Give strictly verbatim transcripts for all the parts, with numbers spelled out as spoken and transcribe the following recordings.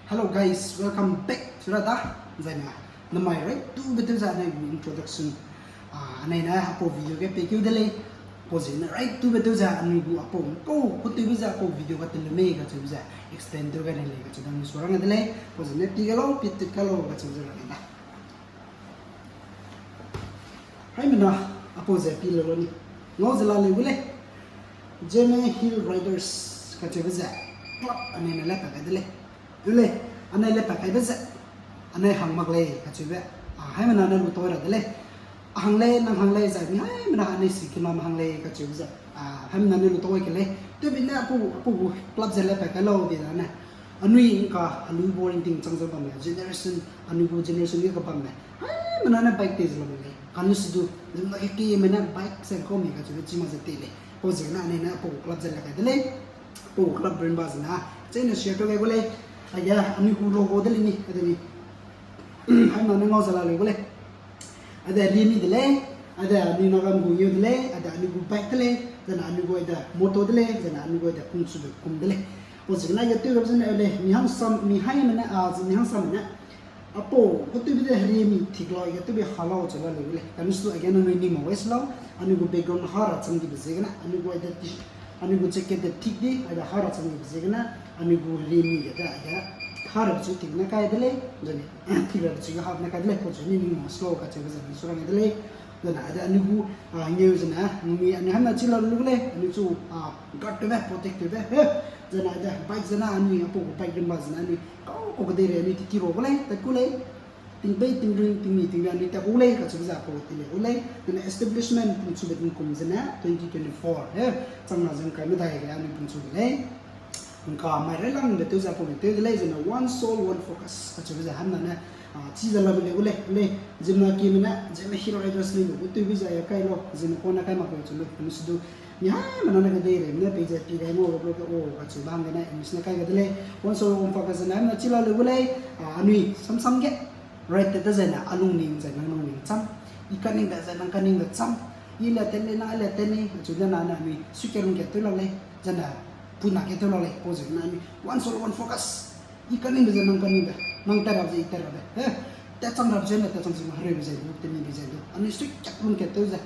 Hello guys, welcome back to Rada. Zaine, namai right to betu za anai introduction. Ah, anai na apo video ge pekeu de lei. Apo zine right to betu za anui gu apo ko ko tu be za apo video ga telu mei ga chu za explain tu ga ne lei ga chu dang su rang de lei. Apo zine pi ga lo, pi tit ga lo ga chu za rang da. Haimena, apo ze pi le lo ni. Ngau ze la leu gu lei. Zeme Hill Riders kacheube ze club anai ne le pa kai de lei. Ule, anai le pa kai be ze. Anai hang mak lei kacheube. Ah, haimena ne lu toi ra de lei. A hang lei, nang hang lei, zai mi haimena anai si kinam hang lei kacheube ze. Ah, haimena ne lu toi ke lei. Tew bi ne apu, apu gu club ze le pa kai lau di da ne. Anui ngka, anui boring ting chang ze bam le, generation, anui gu generation ge ka bam le. Haimena ne bike te ze lam lei. Kanu sidu, zimna ke ke mena bike sen ko mi kacheube chima ze te lei. Pau zene anai ne pau club ze la kai de lei. Pau club brin ba zena, chene share to ge gu lei. Aya, anui gu logo de lei ni, ade ni. Haimena ne ngau ze la leu gu lei. Ade Realme de lei, ade anui Nagam gu yeu de lei, ade anui gu bike de lei, zena anui gu ade moto de lei, zena anui gu ade pungchu de kum de lei. Pau zene aya tew gap zene lei, mi hangsam, mi haimena, a, mi hangsam ne. Apo, ko tew bi de Realme thik lau, aya tew bi halau che la leu gu lei. Kanu sidu aya nangnui ni ma wes lau, anui gu background hara chang di be ziegene, anui gu ade ti, anui gu jacket de thik di, aya hara chang di be ziegene, anui gu Realme ge de aya hara chu thik ne kai de lei, zene. Thik ra chi ga hap ne kai de lei, pau chu ni ni ma slow kacheube ze ni su rang de lei. Zena ade anui gu, a, ngeu zena, numi anui haimena chi la lu lei, anui chu, a, guard tewbe, protect tewbe, he. Zena ade bike zena anui, apu gu bike rimba zena anui, kau, kau kedei re anui titi ro gu lei, tat ku lei. Tingbei, tingring, tingmi, tingbe anui tat ku lei, kacheube ze apu ti le gu lei. Zena establishment pungchu be tingkum zena twenty twenty-four, he. Chang na zeng kai medai ge anui pungchu de lei. Ngka mai railangbe tew ze apu tew de lei, zena one soul, one focus kacheube ze haimena ne, a, chi ze la be leu gu lei, lei, zimna ki mena, zeme Hill Riders lei lu gu tew bi ze ya kai lau, zeme kona kai mak lu chu lu, kanu sidu. Mi haimena ne kedei re, mena pe ze pi gai ngau ga blo ke o, kacheube hang gene, English ne kai ga de lei, one soul, one focus zena haimena chi la leu gu lei, a, anui, samsam ge, right te te zena, a lungning ze nang lungning cham, i kaningbe ze nang kaningbe cham, i le ten lei nang le ten lei, kacheube na ne anui, suke lung ke tew la lei, zena, puna ke tew la lei, pau zene anui, one soul, one focus. I kaningbe ze nang kaningbe, nang tat rabe ze i tat rabe. He, tat chang rabe ze ne, tat chang chang hereu be ze du, temi be ze du. Anui sui kat lung kat tew ze.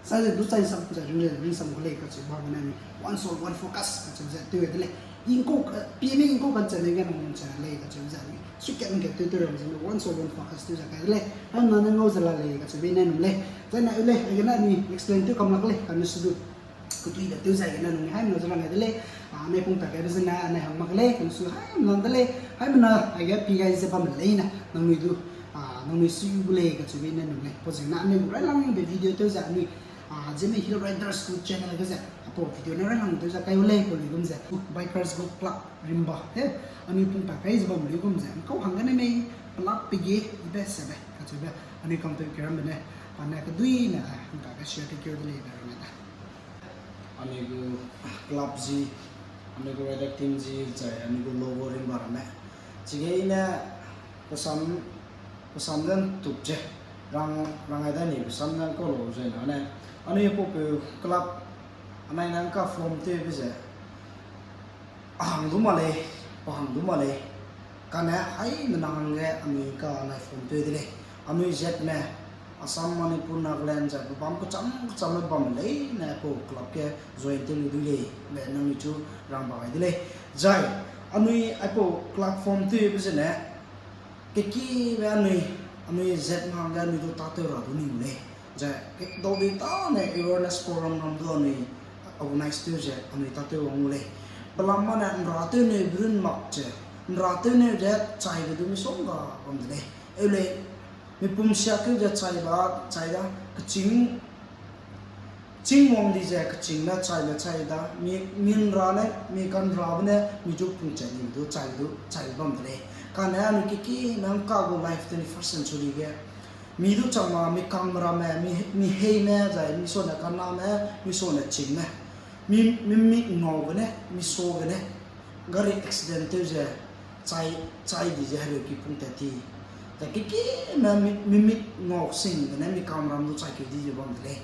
Sa ze du chai sam, ze ring, ring sam gu lei kacheube ba ne anui. One soul, one focus kacheube ze tew de lei. Ingko, eh, P M A ingko kan channel ge nang channel lei kacheube ze anui. Sui kat lung kat tew tew rabe ze ne, one soul, one focus tew ze kai de lei. Haimena ne ngau ze la lei kacheube ne num lei. Zai na u lei, aigene anui explain tew kam lak lei, kanu sidu. Kedui de tew zai gene nung haimena zu lang gai de lei. A, anai pung pa kaibe zene, anai hang mak lei, kanu su haimena de lei. Haimena, aige pi gai ze bam lei na, nangnui du, a, nangnui su gu lei kacheube ne nung lei. Pau zene anui gu railangbe video tew ze anui, a, Zeme Hill Riders gu channel ge ze, apu video ne railang tew ze kai u lei, pau luigum ze, bikers gu club rimba, he, anui pung pa kai ze bam luigum ze, kau hang gene mei, pelak pege, ibe sebe, kacheube, anui kangpeu kerambe ne, pa ne kedui ne, a, hangka ge share te keu de lei, be ramme da. Anui gu club zi, anui gu rider team zi, zai anui gu logo rimba ramme. Chige i ne pesam, pesam den tup ze, rang, rang ai da ni pesam den kau lo zai na ne. Anui pau peu club, anai nang ka form tewbe ze. A hang du ma lei, pa hang du ma lei. Kane haimena hangge anui ka anai form tew de lei. Anui zatme, Assam, Manipur, Nagaland zai pebâm kecham kechamme bam leine aipau club ge join tew lu du lei, be nangnui chu rang ba gai de lei. Zai, anui aipau club form tewbe zene, kekime anui, anui zatme hangge anui du tâtew ra du ning lei. Zai, dau dui tâne awareness program ram du anui organize tew ze anui tâtew wang gu lei. Pelam mane nra tew neu berun mak ze, nra tew neu ze chaibe du misongga bam de lei. Eu lei, mipum siakeu ze chai ba, chai da, kechîng, chîng wang di ze kechîngme chaibe chai da, mi, mi nra ne, mi kanrabe ne, mi zu pung chai ni du chai du, chai bam de lei. Kane anui kekime ngka gu life twenty-first century ge, mi du chang ma, mi kangme ramme, mi, mi heime, zai mi sone kaname, mi sone chîngme, mi, mi mik ngau gene, mi sa gene, gari accident tew ze, chai, chai di ze hereuki pung tat ti. Zai kekime mi, mi mik ngau sing gene, mi kangme ram du chai keu di ze bam de lei.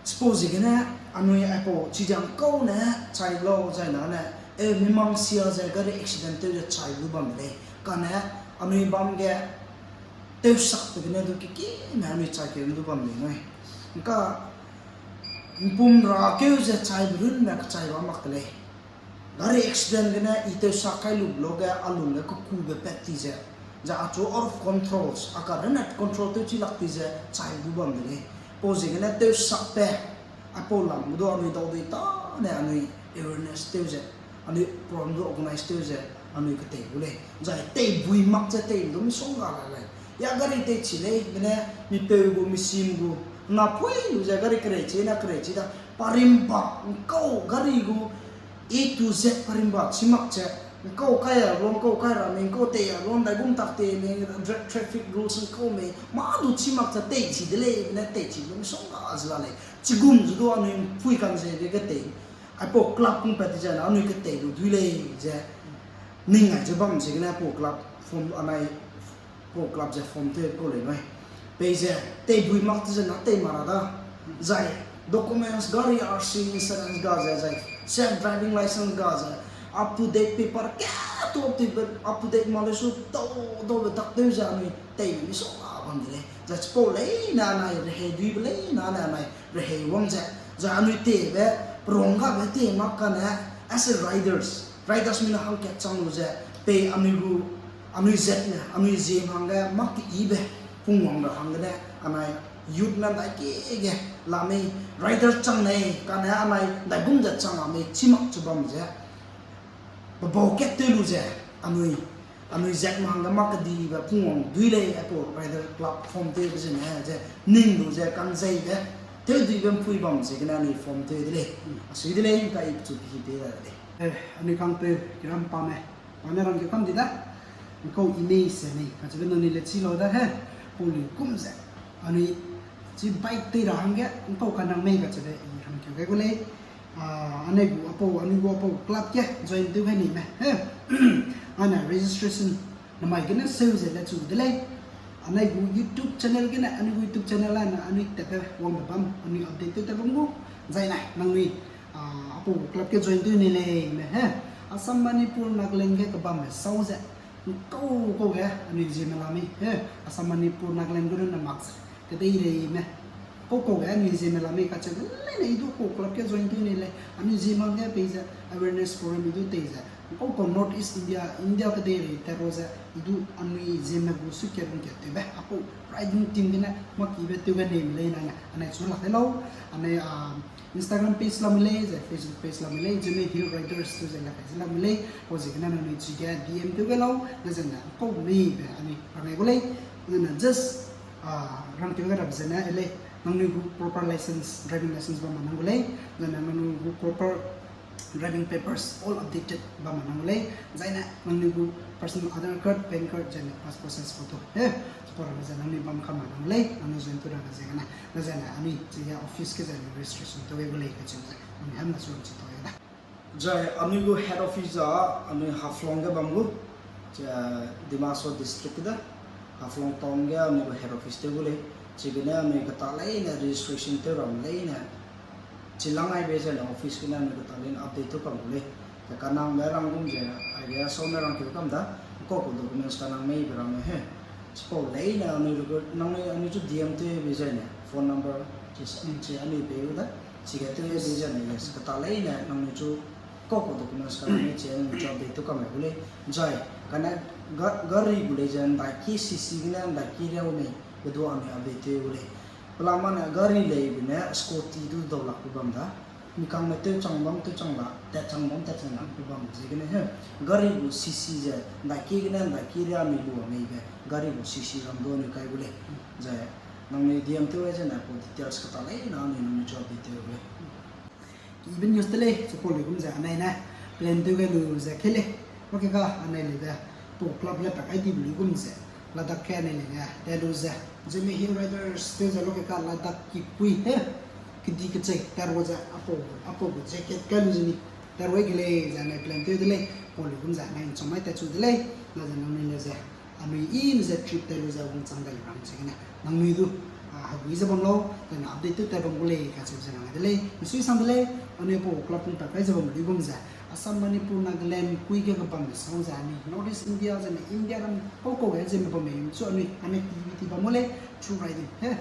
Chipau ziegene, anui aipau chidiang kau ne chai lau zai na ne, e, mi mang sia ze gari accident tew ze chai du bam de lei. Kane anui bam ge tewsakbe gene du kekime anui chai keu du bam lei nui. Ngka ’mpum ra keu ze chaibe runne kechai bam mak te lei. Gari accident gene i tewsak kai lu lo ge a lung ge kekube pat ti ze, ze achu out of controls, a ka rene control tew chi lak ti ze chai du bam de lei. Pau ziegene tewsakbe, aipau lam gu du anui dau dui tâne anui awareness tew ze, anui program du organize tew ze, anui ketei gu lei. Zai teibuî mak ze tei du misongga la lei. Ya gari tei chi lei, gene mipeu gu, misim gu, napui lu ze gari kerei chi, na kerei chi da, parimba, ngkau gari gu, A to Z parimba chi mak ze, ngkau kai a lon, ngkau kai ra mei, ngkau tei a lon, ndaigum tak tei mei, tra-, traffic rules ngkau mei, mâ du chi mak ze tei chi de lei, gene tei chi du misongga ze la lei. Chigum zu du anui ’mpui kang ze ge ketei, aipau club pungpat ti ze na anui ketei lu dui lei ze, ning ai ze bam ziegene aipau club form anai, pau club ze form tew kau lei nui. Peize, teibuî mak ti ze na tei ma ra da. Zai, documents, gari R C, insurance ga ze, zai, self driving license ga ze, up to date paper ka tu up to date, up to date ma le su tau, taube tak tew ze anui tei misongga bam de lei. Zai chipau leine anai rehei duibe leine anai, anai rehei wang ze, zai anui teibe, perong gabe tei mak kane, as a riders, riders mi ne hangkat chang lu ze, pei anui gu, anui zet ne, anui ziem hangge, mak keyibe, pungwang ra hanggene, anai youth ne ’ndaiki ge, la mei, rider chang nei, kane anai ’ndaigum ze chang a mei, chi mak chu bam ze, pebau kat tew lu ze, anui, anui zet me hangge mâ kedibe pungwang dui lei, aipau rider club form tewbe zene, ze ning lu ze kang zeibe, tewduibe ’mpui bam ziegene anui form tew de lei. Asui de lei, ngka i pechu pi hi pei ra de lei. Eh, anui kangpeu, kiram pame, pame rangkeu kam di da. Ngkau i mei se mei, kacheube nangnui le chi lau da he, pau lui kum ze. Anui chi bike tei ra hangge, ngkau kanang mei kacheube i rangkeu gai gu lei. Ah, anai gu apau, anui gu apau club ge join tew gai nime he. Ane registration namai gene seu ze le chu de lei. Anai gu YouTube channel gene, anui gu YouTube channel ane anui tatbe wangbe bam, anui update tew tat bam gu. Zai nai, nangnui, ah, apau club ge join tew ni lei me he. Assam, Manipur, Nagaland ge kebambe sau ze, ngkau kau ge anui ziemme la mei he. Assam, Manipur, Nagaland gu runne mak ze, kedei lei me. Kau kau ge anui ziemme la mei kacheube leine i du apau club ge join tew ni lei. Anui ziemme ge pei ze awareness program i du tei ze, ngkau kau North East India, India kedei rei tat ra ze, i du anui ziemme gu suikat lungkat tewbe, apau riding team gene mâ kibe tew gai nime leine, anai chu lak kai lau, anai, ah, Instagram page lamui lei, zai Facebook page lamui lei, Zeme Hill Riders tew ze lak kai ze lamui lei, pau ziegene nangnui chige D M tew gai lau, ne zene kau meibe anui rang gai gu lei, zene just, ah, rangkeu gai rabe zene e lei, nangnui gu proper license, driving license bam ma nang gu lei, zene nangnui gu proper driving papers all updated bam ma nang gu lei, zaine nangnui gu personal Aadhaar card, PAN card, zaine passport size photo he, chipau ramme ze nangnui bam kam ma nang gu lei, nangnui join tew rabe ziegene, ne zene anui chige office ge zaine registration tew gai gu lei kacheu ze, nangnui hemna chu ram chi tau da. Zai anui gu head office a, anui Haflong ge bam gu, ze, Dima Hasao district ge da, Haflong town ge anui gu head office tew gu lei, chigene anui keta leine registration tew ram leine, chi lang aibe zene office gene anui keta leine update tew kam gu lei. Ze kanangbe rang gum ze, aige sau ne rangkeu kam da, ngkau kau documents kanang meibe ramme he. Chipau leine anui nangnui, anui chu D M tewbe zene phone number, chi, chi anui pei gu da, chige tewbe zene, yes, keta leine nangnui chu kau kau documents kanang mei chi anui chu update tew kam gu lei. Zai, kane ga-, gari gu lei ze ndaiki C C gene ndaiki riau mei, be du anui update tew gu lei. Pelamane gari leibe ne scooty du dau lakbe bam da. Mi kangme tew chang bam, tew chang la, tat chang bam, tat chang lakbe bam ziegene he. Gari gu C C ze, ndaiki gene ndaiki riau mei lu a meibe, gari gu C C ram du anui kai gu lei. Zai, nangnui D M tew gai zene pau details keta leine anui nangnui chu update tew gu lei. Even news te lei, chipau lui gum ze anai ne plan tew gai lu ze kei lei. Wake ka anai lei de, pau club le pak I D be lui gum ze, Ladakh ke anai lei ne tat lu ze, Zeme Hill Riders tew ze loke ka Ladakh kipui he, kedi kechei tat ra ze, apau, apau gu jacket kai lu ze ni tat ra ke lei, ze anai plan tew de lei, pau lui gum ze anai ncham mai tat chu de lei, na ze nangnui le ze, anui i ze trip tat lu ze wangchang dai lu ram ziegene, nangnui du, ah, hegui ze bam lau, zene update tew tat bam gu lei kacheu ze rang de lei, misui sang de lei, anui pau club pung pat kai ze bam lui gum ze, Assam, Manipur, Nagaland kui ge kebambe sang ze anui North East India zene India ram pau kau ge zeme bamme chu anui connectivity bam mu lei through riding he.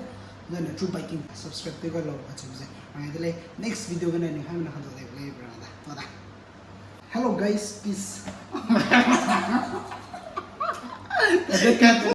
Zene through biking subscribe tew ga lau kacheube ze rangai de lei. Next video gene anui haimena hadau dai lei bra da. Hello guys, peace.